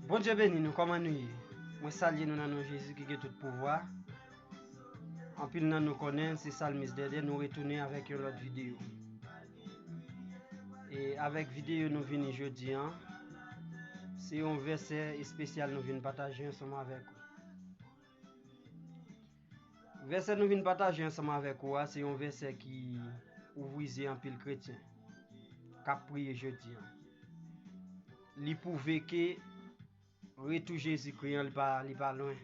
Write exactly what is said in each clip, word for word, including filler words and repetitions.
Bondye beni nou, kòman nou ye? Mwen salye nou nan non Jezi ki gen tout pouvwa. Anpil nan nou konnen se Salmis Dèdè, nou retounen avèk yon lòt videyo. E avèk videyo nou vini jodi an, se yon vèsè espesyal nou vin pataje ansanm avèk ou. Vèsè nou vin pataje ansanm avèk ou a, se yon vèsè ki ouvri zye anpil kretyen k ap priye jodi an. Li pwouve ke retou Jezikri an, li pa, li pa lwen.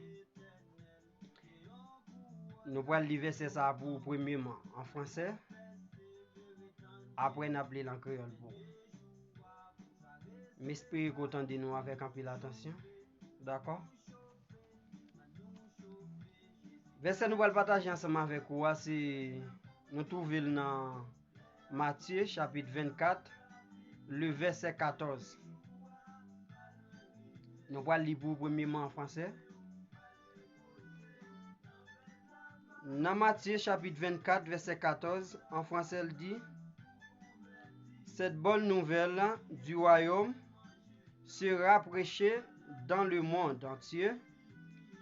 Nou pral li vèsè sa a pou ou premyeman an fransè, apre n ap li l an kreyòl pou ou. M espere ke w tande nou avèk anpil atansyon. Dakò? Vèsè nou pral pataje ansanm avèk ou a, se, nou twouve l nan Matye, chapit vennkat, le vèsè katòz. Nou pral li pou ou premyeman an fransè. Nan Matye, chapit vennkat, vèsè katòz, an fransè, l di, Cette bonne nouvelle du royaume sera prêchée dans le monde entier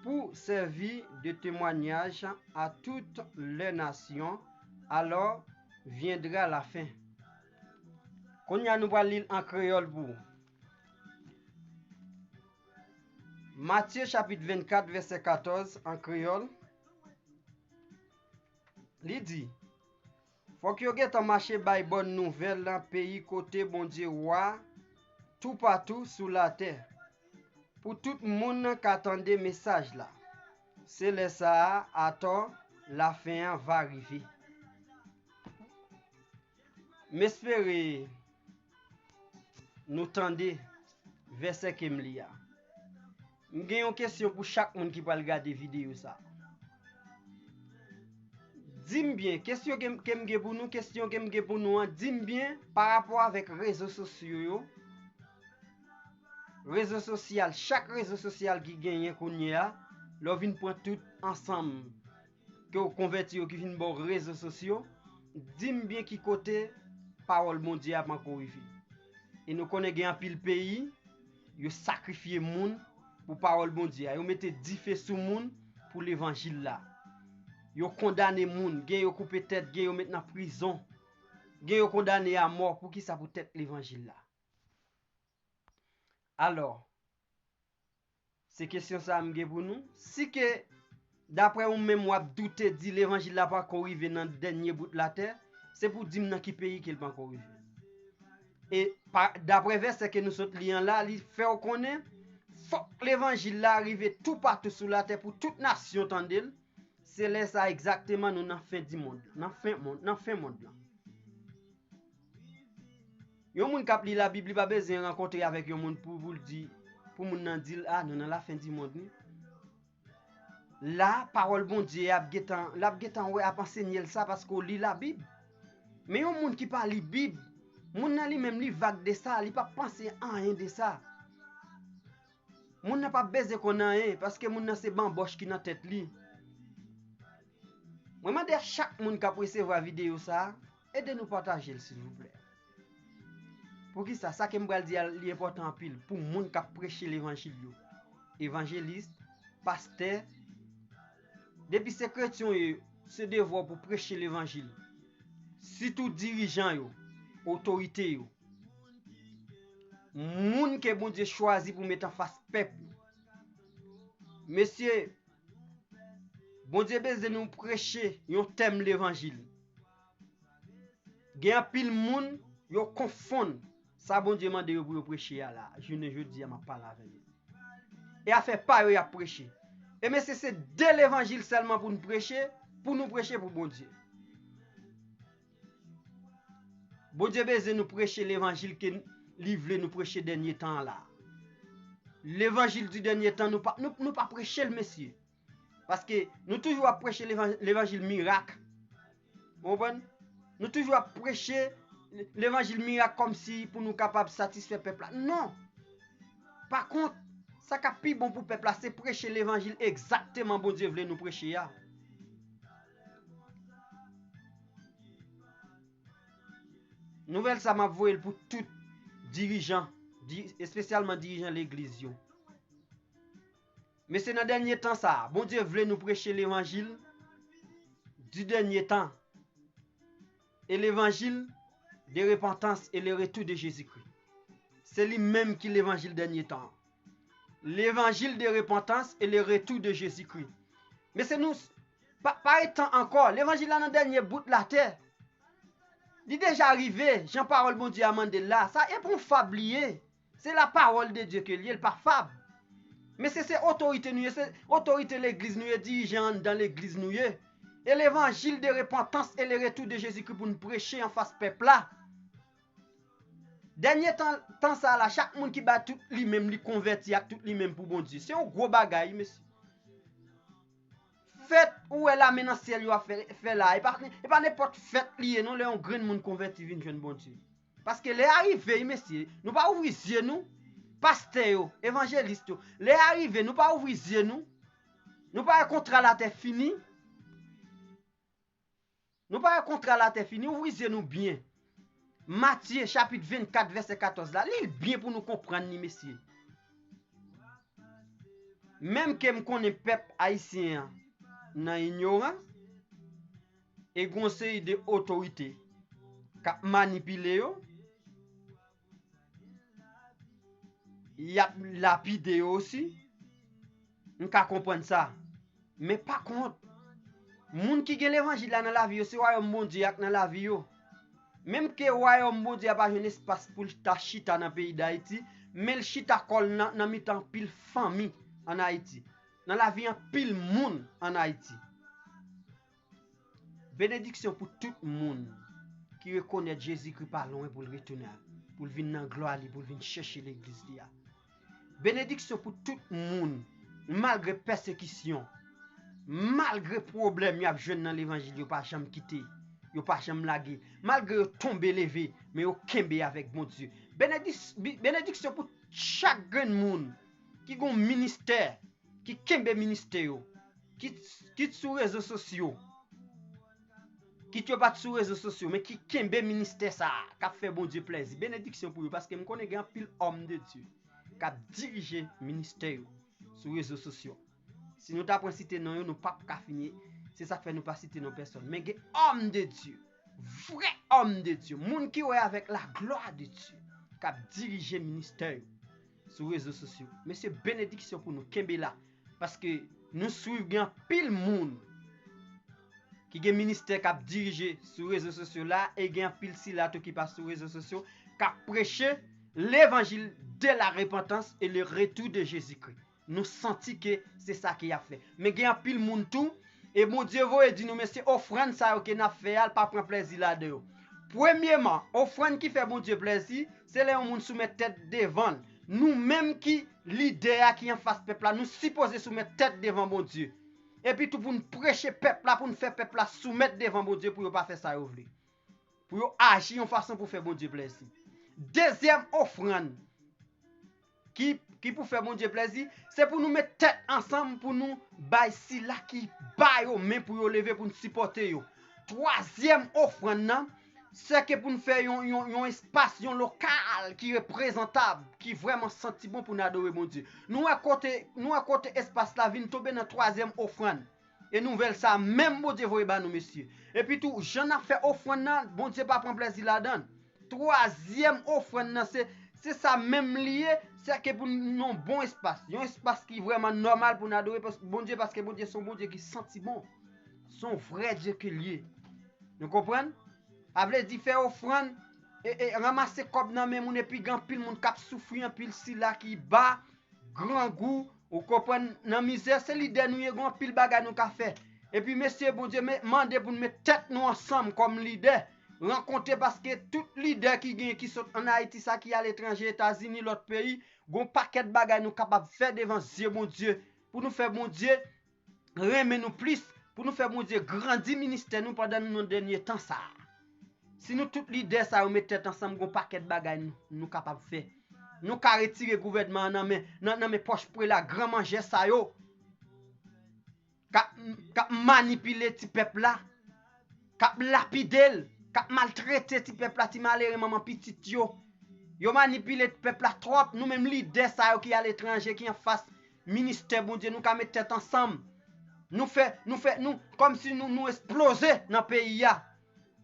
pour servir de témoignage à toutes les nations, alors viendra la fin. Kounye a nou pral li l an kreyòl pou ou. Matye chapit vennkat, vèsè katòz, an kreyòl, li di, Fòk yo gentan mache bay bòn nouvèl nan peyi kote Bondye wa toupatou sou latè, pou tout moun ka tande mesaj la. Se lè sa a, atò, lafen an va rive. M espere nou tande vèsè ke m li a. M gen yon kesyon pou chak moun ki pral gade videyo sa. Di m byen, kesyon ke m, ke m gen pou nou, kesyon ke m gen pou nou an, di m byen pa rapò avèk rezo sosyo yo. Rezo sosyal, chak rezo sosyal ki genyen kounye a, lè w vin pran tout ansanm, ke w konvèti yo ki vin ba w rezo sosyo, di m byen ki kote pawòl Bondye a panko rive. E nou konnen gen anpil peyi, yo sakrifye moun pou pawòl Bondye a. Yo mete dife sou moun pou levanjil la. Yo kondane moun, gen yo koupe tèt, gen yo met nan prizon, gen yo kondane a mò. Poukisa? Poutèt levanjil la. Alò, se kesyon sa a m gen pou nou. Si ke, daprè ou menm, w ap doute, di levanjil la pako rive nan dènye bout latè, se pou di m nan ki peyi ke l pako rive. E pa, daprè vèsè ke nou sot li an la, li fè w konnen, fòk levanjil la rive toupatou sou latè pou tout nasyon tande l. Se lè sa a egzakteman nou nan fen di mond, nan fen mond, nan fen mond lan. Yon moun k ap li Labib, li pa bezwen rankontre avèk yon moun pou, pou l di, pou moun nan di l, a, nou nan lafen di mond, wi. La, pawòl Bondye a ap gentan, l ap gentan wè, ap ansenye l sa, paske w li Labib. Men yon moun ki pa li Bib, moun nan li menm, li vag de sa, li pa panse anyen de sa. Moun nan p ap bezwen konn anyen, paske moun nan se banbòch ki nan tèt li. Mwen mande a chak moun k ap resevwa videyo sa a, ede nou pataje l, silvouplè. Poukisa? Sa ke m pral di a, li enpòtan anpil pou moun k ap preche levanjil yo. Evanjelis, pastè, depi se kretyen w ye, se devwa w pou preche levanjil. Sitou dirijan yo, otorite yo. Moun ke Bondye chwazi pou met anfas pèp li. Mesye, Bondye bezwen nou preche yon tèm levanjil. Gen anpil moun, yo konfonn sa Bondye mande yo pou yo preche a la. Jounen jodi a, m ap pale avè yo. E afè pa yo y ap preche. E mesye, se de levanjil sèlman pou n preche, pou nou preche pou Bondye. Bondye bezwen nou preche levanjil ke li vle nou preche dènye tan an la. Levanjil di dènye tan, nou pa, nou, nou pa preche l, mesye. Paske nou toujou ap preche levan-, levanjil mirak. Ou konprann? Nou toujou ap preche levanjil mirak kòmsi pou nou kapab satisfè pèp la. Non! Pa kont, sa k ap pi bon pou pèp la, se preche levanjil egzakteman Bondye vle nou preche a. Nouvèl sa, m ap voye l pou tout dirijan, di-, espesyalman dirijan legliz yo. Mesye, nan dènye tan sa a, Bondye vle nou preche levanjil di dènye tan. E levanjil de repantans e le retou de Jezikri. Se li menm ki levanjil dènye tan an. Levanjil de repantans e le retou de Jezikri. Mesye, nou pa, pa ret tan ankò. Levanjil la nan dènye bout latè. Li deja rive, jan pawòl Bondye a mande l la. Sa e pa yon fab li ye. Se la pawòl de Dye ke l ye, l pa fab. Mesye, se otorite nou ye, se otorite legliz nou ye, dirijan anndan legliz nou ye. E levanjil de repantans e le retou de Jezikri pou n preche anfas pèp la. Dènye tan, tan sa la, chak moun ki bay tout li menm, li konvèti ak tout li menm pou Bondye. Se yon gwo bagay, mesye. Fèt ou wè lame nan syèl yo ap fè, fè la, e pa, e pa nenpòt fèt li ye non, lè yon grenn moun konvèti vin jwenn Bondye. Paske lè a rive, wi, mesye, nou pa ouvri zye nou, pastè yo, evanjelis yo, lè a rive, nou pa ouvri zye nou, nou pa wè kontra latè fini, nou pa wè kontra latè fini, ouvri zye nou byen. Matye chapit vennkat, vèsè katòz la, li l byen pou nou konprann li, mesye. Menm ke m konnen pèp ayisyen an nan inyoran, e gen yon seri de otorite k ap manipile yo, y ap lapide yo osi. M ka konprann sa. Men pa kont, moun ki gen levanjil la nan lavi yo, se wayòm Bondye a k nan lavi yo. Menm ke wayòm Bondye a pa jwenn espas pou l ta chita nan peyi Dayiti, men l chita kò l nan, nan mitan anpil fanmi ann Ayiti, nan lavi anpil moun ann Ayiti. Benediksyon pou tout moun ki rekonèt Jezikri pa lwen pou l retounen, pou l vin nan glwa li, pou l vin chèche legliz li a. Benediksyon pou tout moun, malgre pèsekisyon, malgre pwoblèm y ap jwenn nan levanjil, yo pa janm kite, yo pa janm lage. Malgre yo tonbe leve, men yo kenbe avèk Bondye. Benedis-, bi-, benediksyon pou chak grenn moun ki gen yon ministè, ki kenbe ministè yo, kit, kit sou rezo sosyo, kit yo pa t sou rezo sosyo, men ki kenbe ministè sa a, k ap fè Bondye plèzi. Benediksyon pou yo, paske m konnen gen anpil òm de Dye k ap dirije ministè yo sou rezo sosyo. Si nou ta pran site non yo, nou p ap ka fini. Se sa k fè nou pa site non pèsòn. Men gen òm de Dye, vrè òm de Dye, moun ki wè avèk la glwa de Dye, k ap dirije ministè yo sou rezo sosyo. Mesye, benediksyon pou nou. Kenbe la. Paske nou swiv gen anpil moun ki gen ministè k ap dirije sou rezo sosyo la, e gen anpil sila tou ki pa sou rezo sosyo, k ap preche levanjil de la repantans e le retou de Jezikri. Nou santi ke se sa ke y ap fè. Men gen anpil moun tou, e Bondye voye di nou, mesye, ofrann sa yo ke n ap fè a, l pa pran plèzi ladan yo. Premyeman, ofrann ki fè Bondye plèzi, se lè yon moun soumèt tèt devan l. Nou menm ki lidè a, ki anfas pèp la, nou sipoze soumèt tèt devan Bondye. Epi tou pou n preche pèp la, pou n fè pèp la soumèt devan Bondye pou yo pa fè sa yo vle. Pou yo aji yon fason pou fè Bondye plèzi. Dezyèm ofrann ki, ki pou fè Bondye plèzi, se pou nou met tèt ansanm pou nou bay sila ki ba yo men pou yo leve pou n sipòte yo. Twazyèm ofrann nan, se ke pou n fè yon, yon, yon espas, yon lokal ki reprezantab, ki vrèman santi bon pou n adore Bondye. Nou wè kote, nou wè kote espas la vin tonbe nan twazyèm ofrann. E nouvèl sa a menm Bondye voye ba nou, mesye. Epi tou, jan n ap fè ofrann nan, Bondye pa pran plèzi ladan l. Twazyèm ofrann nan, se, se sa menm li ye, se ke pou n yon bon espas. Yon espas ki vrèman nòmal pou n adore pas-, Bondye, paske Bondye se yon Bondye ki santi bon. Se yon vrè Dye ke l ye. Nou konprann? A vle di fè ofrann, e, e ranmase kòb nan men moun, epi gen anpil moun k ap soufri, anpil sila ki ba, grangou, ou konprann, nan mizè, se lidè nou ye, gen anpil bagay nou ka fè. Epi, mesye, Bondye me-, mande pou n met tèt nou ansanm kòm lidè, rankontre, paske tout lidè ki gen, ki sot ann Ayiti, sa ki aletranje, Etazini, lòt peyi, gen yon pakèt bagay nou kapab fè devan zye Bondye, pou nou fè Bondye renmen nou plis, pou nou fè Bondye grandi ministè nou pandan nou nan dènye tan sa a. Si nou tout lidè sa yo met tèt ansanm, gen yon pakèt bagay nou, nou kapab fè. Nou ka retire gouvènman an nan men, nan, nan men pòch prela, gran manjè sa yo, k ap, k ap manipile ti pèp la, k ap lapide l, k ap maltrete ti pèp la, ti malere manman pitit yo. Yo manipile ti pèp la twòp, nou menm lidè sa yo ki aletranje, ki anfas ministè Bondye, nou ka met tèt ansanm. Nou fè, nou fè, nou, kòmsi nou, nou esploze nan peyi a.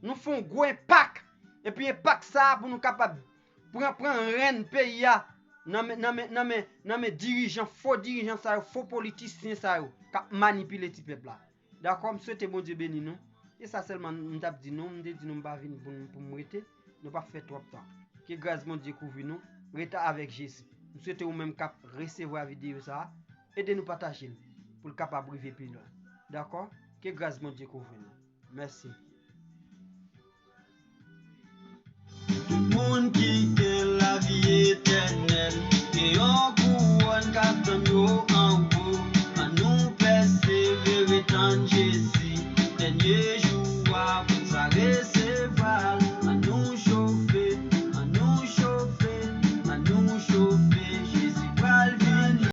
Nou fè yon gwo enpak. Epi enpak sa a pou nou kapab pran, pran rèn peyi a nan men, nan men, nan men, nan men dirijan, fo dirijan sa yo, fo politisyen sa yo k ap manipile ti pèp la. Dakò, m swete Bondye beni nou. E sa sèlman m t ap di nou, m te di nou m pa vin pou, pou m rete, nou p ap fè twòp tan. Ke gras Bondye kouvri nou, rete avèk Jezi. M swete ou menm k ap resevwa videyo sa a, ede nou pataje l pou l kapab rive pi lwen. Dakò? Ke gras Bondye kouvri nou. Mèsi. Tout moun ki gen lavi etènèl gen yon kouwòn k ap tann yo anwo.